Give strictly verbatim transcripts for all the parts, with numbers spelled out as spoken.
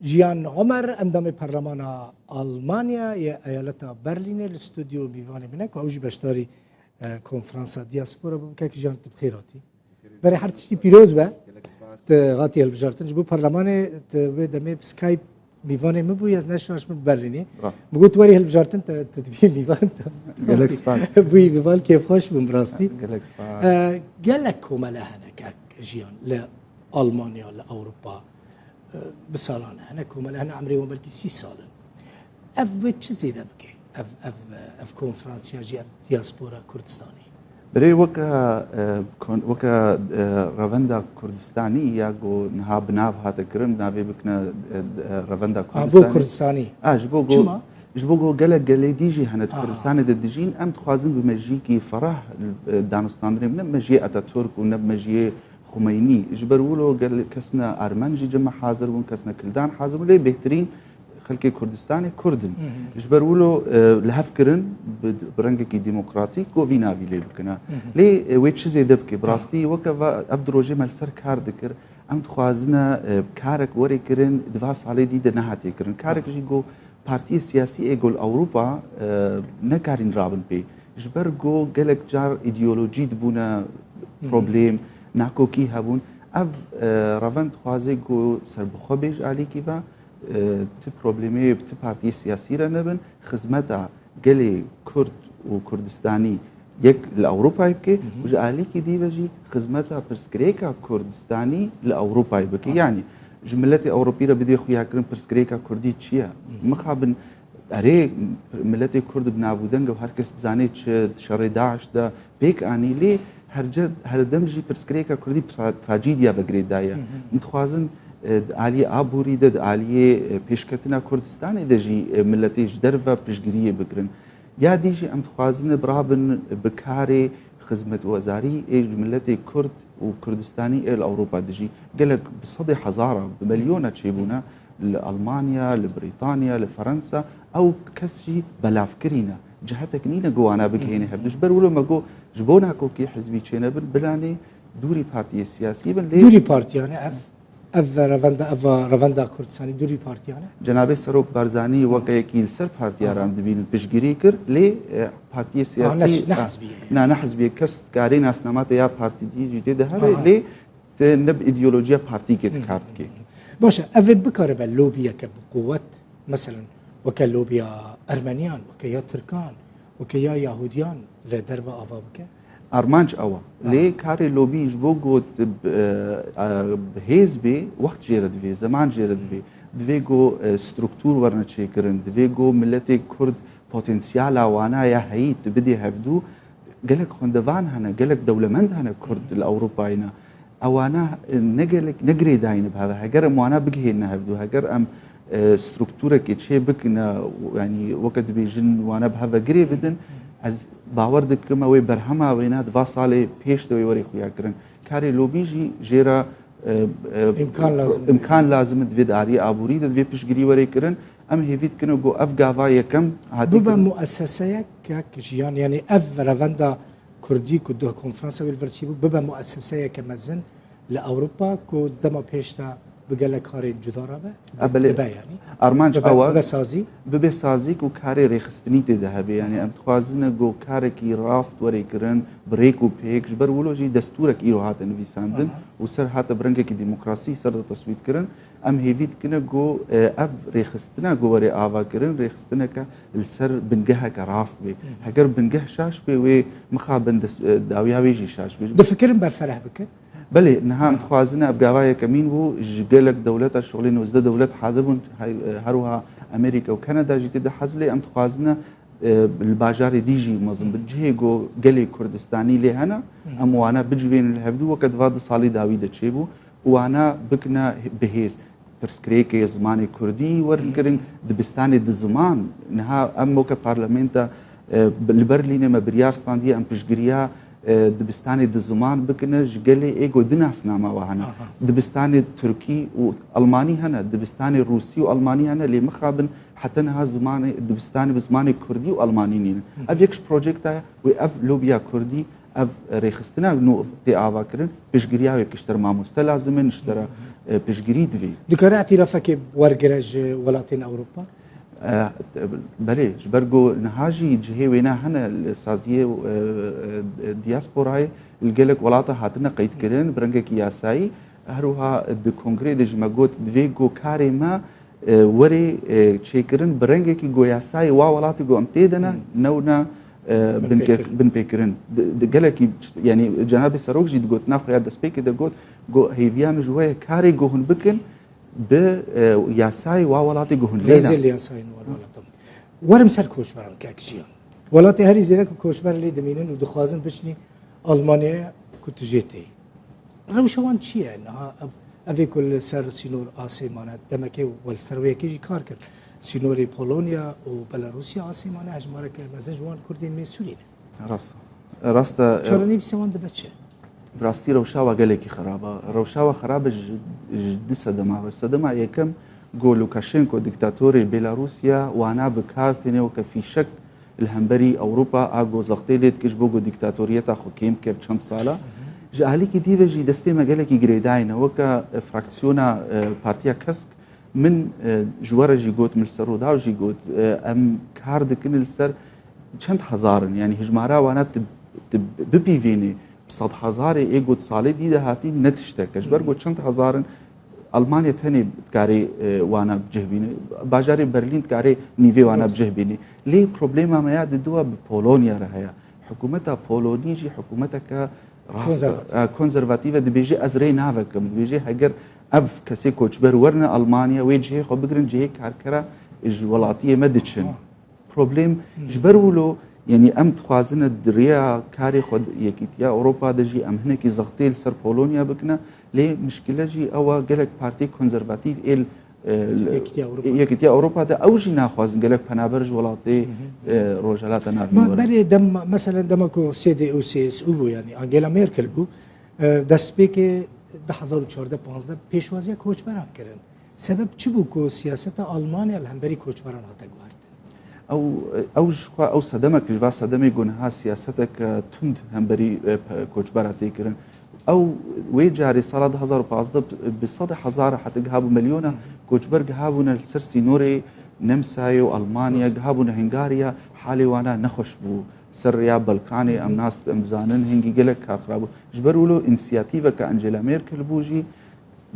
Jiyan Omer, endamê Parlemana Almanya yê eyaleta Berlînê, li stûdyo mîvanê min e ku ew jî beşdarî, e, konferansa diaspora bû. Kek Jiyan, tu bi xêr hatî. Berê her tiştî pîroz be. Gelek spas. Tu hatî hilbijartin. Ji bo parlemanê tu vê demê bi Skype mîvanê min bû, ez neşaş min Berlînê. Rast. Min got, "Werî hilbijartin, te, tu dibî mîvan." Gelek spas. Bûyî mîvan, kêfxweş bûm bi rastî. Gelek spas. E, gelek komele hene, kek Jiyan, li Almanya, li Ewropa, e, bi salan hene, komele hene, emrê wan belkî sî sal in. Ev wê çi zêde bike? Ev, ev, ev konferans ya jî ev diaspora Kurdistanê? Berê weke, e, kon-, weke, e, revenda Kurdistanî ya ku niha bi nav hate kirin, navê bikine, e, e, revenda Kurdistanî. Ha, bo Kurdistanî. Ha, ji bo go, Çima? Ji bo go gelek gelê dî jî hene di Ha. Kurdistanê de dijîn, em dixwazin bi mejiyekî ferah, e, danûstandinê, ne bi mejiyê Atatürk û ne bi mejiyê Xumeynî. Ji ber wilo gel-, kesna Armen jî cem me hazir bûn, kesna Kildan hazir bûn, lê bêhtirîn xelkê Kurdistanê Kurd in. Hı hı. Ji ber wilo, e, li hev kirin bi, bi rengekî demokratîk ku vî navî lê bikine. Hı hı. Lê, e, wê çi zêde bike? Bi Hı. rastî weke va, ev di rojê me li ser kar dikir. Em dixwazine, e, karek were kirin, di va salê dî de nehatiye kirin. Karek Hı. jî ku partiyê siyasî ê ku li Ewropa, e, nekarîn rabin pê. Ji ber ku gelek car îdeolojî dibûne Hı hı. problem, nakokî hebûn. Ev, e, revend dixwaze ku serbixwe bê ji alîkî ve, e, ti problemê bi ti partiyê siyasî re nebin, xizmeta gelê Kurd û Kurdistanî yek li Ewropayê bike Hı hı. û ji alîkî dî ve jî xizmeta pirsgirêka Kurdistanî li Ewropayê bike. Hı. Yanî ji miletê Ewropî re bidê xuyakirin pirsgirêka Kurdî çi ye? Hı hı. Mixabin erê miletê Kurd bi navûdeng e û her kes dizane çi di şerê DAIŞ de pêk anî, lê herce-, herdem jî pirsgirêka Kurdî tra-, trajîdiya ve girêdaye. Hı hı. Em dixwazin, e, di aliyê aborî de, di aliyê, e, pêşketina Kurdistanê de jî, e, miletê ji derve piştgiriyê bigirin. Ya dî jî em dixwazin birabin bi karê xizmetwezarî ê ji miletê Kurd û Kurdistanî ê li Ewropa dijî. Gelek bi sedê hezara, bi milyona çêbûne li Almanya, li Brîtanya, li Fransa. Ew kes jî belavkirî ne. Cihetek nîne ku wana bigihêne hev. Ji ber wilo me got, ji bo nakokî hizbî çênebin, bilanê dûrî partiyê siyasî bin, lê Dûrî partiyan e ev. Ev revenda, ev revenda Kurdistanî dûrî partiyan e? Cenabê Serok Barzanî weke yekî li ser partiya re em dibînin piştgirî kir, lê, e, partiyê siyasî, ne, ne hizbî ye. Na, ne hizbî ye. Kes karê nasnama te ya partî dî jî tê de hebe, Aha. lê te ne bi îdeolojiya partîkê Hı. dikar dikê. Baş e, ev ê bikaribe lobiyeke bi quwet, meselen, weke lobiya Ermeniyan, weke ya Tirkan, weke ya Yahudiyan li derve ava bike? Armanc ew e. Aha. Lê karê lobî ji bo got, e, e, bi hêz bê, wext jê re divê, zeman jê re divê. Divê ku, e, struktur werne çêkirin, divê ku miletê Kurd potansiyala wana ya heyî tu bidê hevdû. Gelek xwendevan hene, gelek dewlemend hene Kurd li Ewropayê ne. Ewana, e, ne gelek, ne girêdayî ne bi hev e. Heger em wana bigihêne hevdû, heger em, e, strukturekê çê bikine, yanî weke dibêjin wana bi hev ve girê bidin, ez bawer dikim ew ê berhema wêna di va salê pêş de wê werê xuya kirin. Karê lobî jî jê re, e, e, Îmkan lazim e. Îmkan lazim e, divê di aliyê aborî de divê piştgirî were kirin. Em hêvî dikin ku ev gava yekem hatî Bibe kirin. muesseseyek, kek Jiyan, yanî ev revenda Kurdî ku duh konferansa wê li vir çêbû, bibe muesseseyeke mezin li Ewropa ku di dema pêş de bi gelek karên cuda re be, A, belê. dibe yanî. Armanc Bibe, ew e. bibe sazî. Bibe sazî ku karê rêxistinî tê de hebe. Yanî em dixwazine ku karekî rast were kirin, bi rêk û pêk, ji ber wilo jî destûrek îro hate nivîsandin Aha. û ser hate bi rengekî demokrasî ser de teswît kirin. Em hêvî dikine ku, e, ev rêxistina ku were ava kirin, rêxistineke li ser bingeheke rast bê. Hı. Heger bingeh şaş bê, wê mixabin des-, e, dawiya wê jî şaş bê. Difikirin berfereh bikin? Belê, niha em dixwazine ev gava yekemîn bû, ji gelek dewleta şolê nozdeh dewlet hazir bûn, hay-, e, her wiha Amerîka û Kanada jî tê de hazir, lê em dixwazine, e, li bajarê dî jî mezin bin. Cihê ku gelê Kurdistanî lê hene, Hı. em wana bicivênin li hevdû, weke di va du salî dawî de çêbû, û wana bikine bihêz. Pirsgirêkê zimanê kurdî werin kirin, dibistanê di ziman. Niha em weke parlamenta, e, li Berlînê me biryar standiye em piştgiriya, e, dibistanê di ziman bikine ji gelê ê ku di nasnama we hene. Aha. Dibistanê tirkî û almanî hene, dibistanê rûsî û almanî hene, lê mixabin heta niha zimanê, dibistanê bi zimanê kurdî û almanî nînin. Hı. Ev yek ji projekta ye wê ev lobiya kurdî ev rêxistina nû tê avakirin, piştgiriya wê, piştre mamoste lazim in, ji te re, e, piştgirî divê. Dikare îtirafekê wergire ji welatên Ewropa? E, belê, ji ber ku niha jî cihê wêne hene li saziyê, e, e, diasporayê li gelek welata hatine qeydkirin bi rengekî yasayî. Her wiha di kongreyê de jî me got, divê ku karê me, e, were, e, çêkirin bi rengekî ku yasayê wa welatê ku em tê de ne, Hmm. newne, e, Binpêkirin. binpêk-, binpêkirin. Di, di gelekî, yanî cenabê serok jî di gotina xwe ya destpêkê de got, ku hêviya min ji we ye karê ku hûn bikin, bi, e, yasayê wa welatê ku hûn lê ne. Rêzê li yasayên wa welatan. Werim ser koçberan kek Jiyan. Welatê herî zêde ku koçber lê dimînin û dixwazin biçinî Almanyaya ku tu jê tê. Rewşa wan çi ye? Niha ev, evê ku li ser sînor asê mane, demekê we li ser wê yekê jî kar kir. Sînorê Polonya û Belarusya asê mane, hejmareke mezin ji wan Kurdên me Sûrî ne. Rast. Rast e. Çarenivîsa wan dibe çi? Bi rastî rewşa wa gelekî xerab e. Rewşa wa xerab e ji, ji du sedema ve. Sedema yekem, ku Lukashenko, diktatorê Belarusya, wana bi kar tîne weke fîşek li hemberî Ewropa, a ku zextê lê dike ji bo ku diktatoriyeta xwe kêm bike çend sala. Ji alîkî dî ve jî destê me gelekî girêdayî ne. Weke fraksiyona, e, Partiya Kesk, min, e, ji we re jî got, min li ser Rûdaw jî got, e, em kar dikin li ser çend hezar in, yanî hijmara wana tu, tu bipîvînî, bi sed hezarê ê got salê dî de hatî ne tiştek e. Ji ber ku çend hezar in, Almanya tenê dikarê, e, wana bi cih bîne. Bajarê Berlîn dikarê nîvê wana bi cih bîne. Lê problema me ya didu bi Polonya re heye. Hikûmeta Polonî jî hikûmeteke rast e, Konservatîf. e, konservatîf e, dibêje ez rê navekim. Dibêje heger ev kesê koçber werine Almanya, wê cihê xwe bigirin, cihê karkera ji welatiyê me diçin. Problem ji ber wilo, yanî em dixwazine di rêya karê xwe di Yekîtiya Ewropa de jî em hinekî zextê li ser Polonya bikine, lê mişkile jî ew e gelek partî konservatîf ê li, e, li Yekîtiya Ewropa. Yekîtiya Ewropa de ew jî naxwazin gelek penaber ji welatê, e, Rojhilata Navîn Ma werin. Berê dem, meselen dema ku C D U C S U bû, yanî Angela Merkel bû, e, destpêkê du hezar û çardeh panzdeh pêşwaziya koçberan kirin. Sebeb çi bû ku siyaseta Almanya li hemberî koçberan hate guhertin? Ew, ew ji xwe, ew sedemek, ji va sedemê ku niha siyaseteke tund hemberî, e, pe-, koçbera tê kirin. Ew wê carê sala du hezar û pazdeh bi sedê hezara heta gihabû milyona koçber gihabûne li ser sînorê Nemsayê û Almanya, gihabûne Hungariya, halê wana nexweş bû. Ser rêya Balkanê em nas, em dizanin hingî gelek kar xirab bû. Ji ber wilo însiyatîveke Angela Merkel bû jî,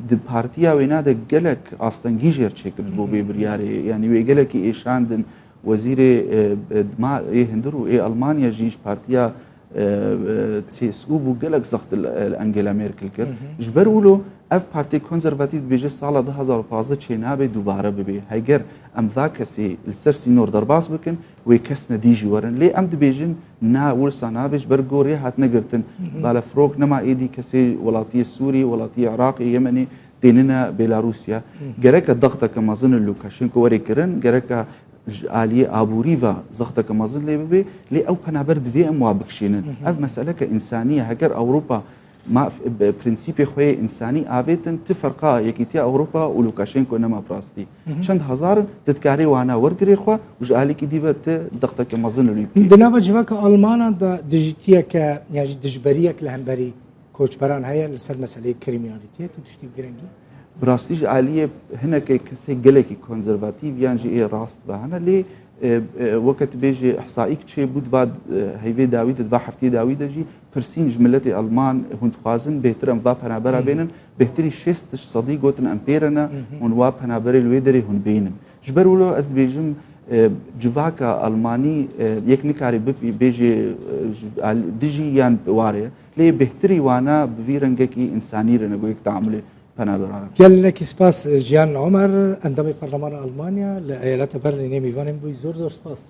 di partiya wêna de gelek astengî jê re çêkir ji bo vê biryarê. Yanî wê gelekî êşandin. Wezîrê, e, e, ma, ê hundir û ê Almanya jî ji partiya, e, e, C S U bû, gelek zext li, li Angela Merkel kir. Ji ber wilo ev partê konservatîf dibêje sala du hezar û pazdeh çênabe dubare bibe. Heger em va kesê li ser sînor derbas bikin, wê kes nedî jî werin. Lê em dibêjin, na, wisa nabe, ji ber gorê hatine girtin. Balefirok nema êdî kesê welatiyê Sûrî, welatiyê Iraqê, Yemenê tênine Belarusya. Gereke dexteke mezin li Lukashenko were kirin, gereke ji aliyê aborî ve zexteke mezin lê bibe, lê ew penaber divê em wa bikişînin. Ev meseleke însanî ye. Heger Ewropa ma f-, bi prensîpê xwe yê însanî avêtin, ti ferqa Yekîtiya Ewropa û Lukashenko nema bi rastî. Çend hezar in, tu dikarî wana wergirê xwe û ji alîkî dî ve tu dexteke mezin li wî bikî. Di nava civaka Almanan de dijîtiyeke, yan jî dijberiyek li hemberî koçberan heye li ser meseleyê krîmînalîtiyê, tu tiştî bi girengî? Bi rastî ji aliyê hinekê kesê gelekî konservatîf yan jî ê rast ve hene, lê, e, e, weke tu bêjî ihsaîk çêbû di va, e, heyvê dawî de, di va heftiyê dawî de jî pirsîn ji miletê Alman, hûn dixwazin bêhtir em va penabera bênin, bêhtirî şêst sedî gotin em pê re ne, hûn wa penaberê li wê derê hûn bênin. Ji ber wilo ez dibêjim, e, civaka Almanî, e, yek nikare bipî-, bêjê, e, ji al-, dijî yan warê, lê bêhtirî wana bi vî rengekî însanî re ne, ku yek teamulê penaberan re. Gelekî spas Jiyan Omer, endamê Parlemana Almanya li eyaleta Berlînê mêvanên bûyî. Zor zor spas.